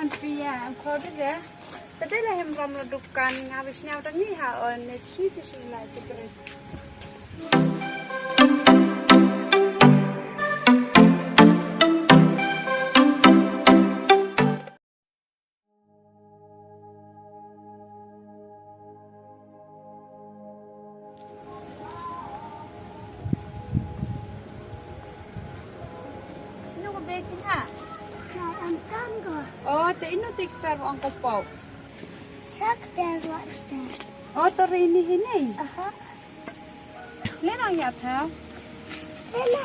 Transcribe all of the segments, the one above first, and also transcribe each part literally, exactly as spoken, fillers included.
Pia, em khor de. Tade la hem ram la dukan, nga bes nyau tangi ha on, ne chi chi chi la chi kre. Sino ko bag ha? Ka em kam ko. Oh, te ino tik per ang ko pau. Sak per wa sta. Oh, to rini hini. Aha. Le nang ya tha. Le le.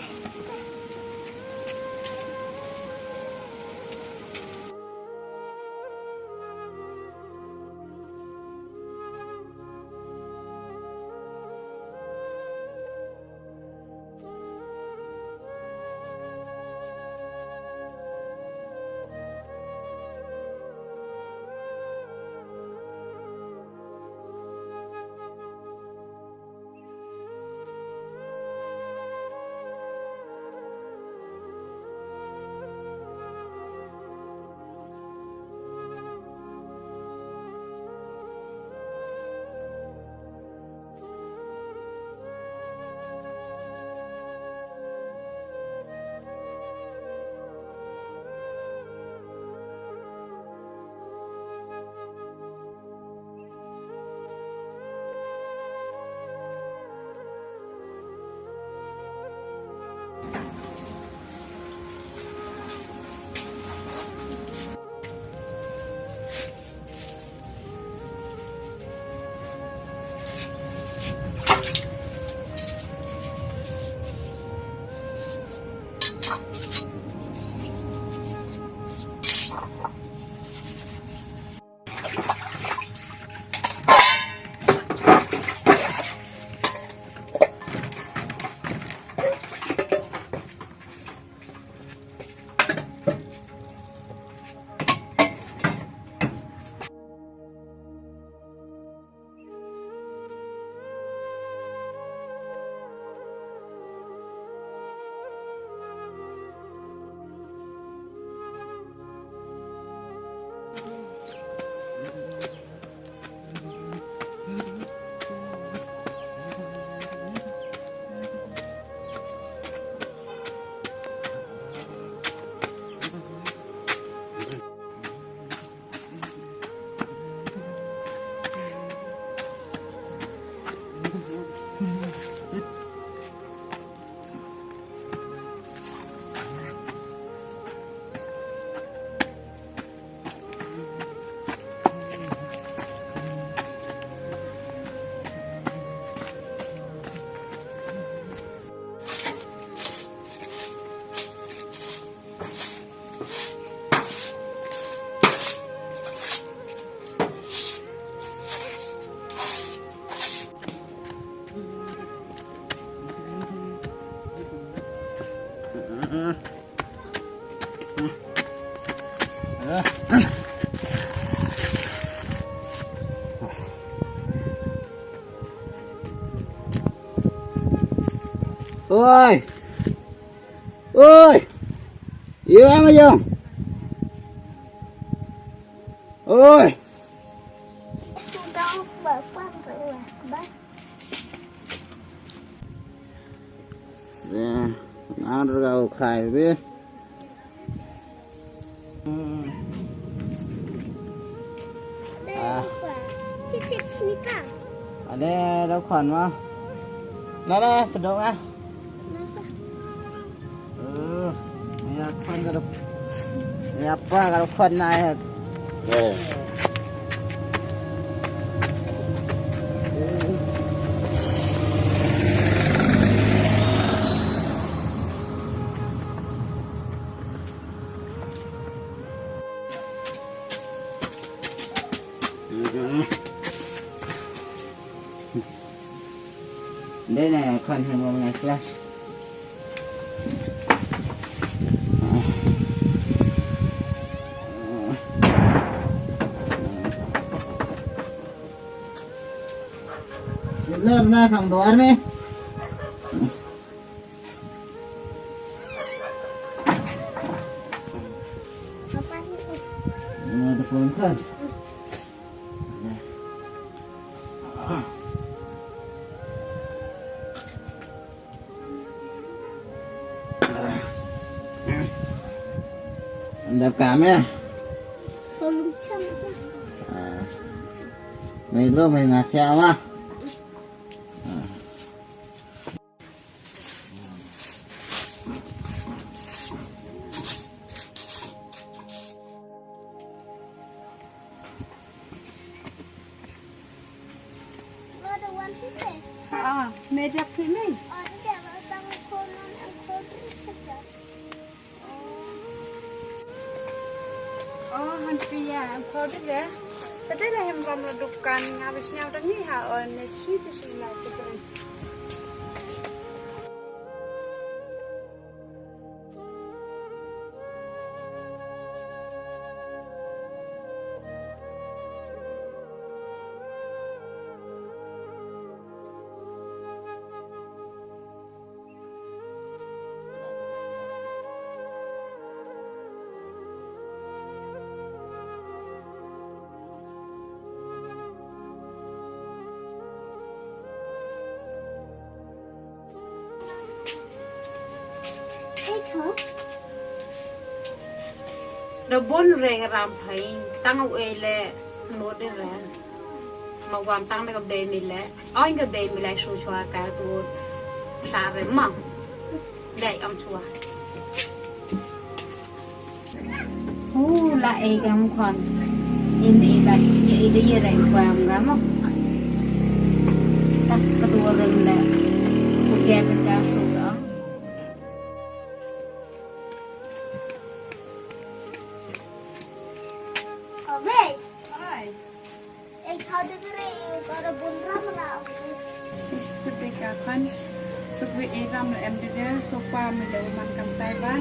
Oi. Oi. Yo, ang ayong. Oi. Ngan rau khai be. Ah. Chips ni pa. Ade, dau khon ma. Na na, tadok ah. Ơ, ya khon ka dok. Ya pa ka dok khon na ya. Dei na khon ha mo nga class. Ler na khang doar me. Nga da phone ka. Ndap ka me. Mei lo mei nga sia ma. Ah, me dap ki me. Oh, han pia, em khor de le. Tade le hem ram la dukan, nga bes nyam dang ni ha, oh, ne chi chi chi la chi. Da bun re ram phai, tang u e le mo de re. Ma wan tang da ka bei mi le. Oi ka bei mi le shu chwa ka tu sa re ma. Dai ong chwa. Hu la e gam khon. Im e la ye e de ye re kwam gam mo. Tak ka tu rem le. Ku ke ka ka su ga. Abe. Hai. Ei, khau de kre, ei, ko da bun ram ra. Is tu pe ka khan. Suk we e ram ra em de de, so pa mi le u man kam tai ba.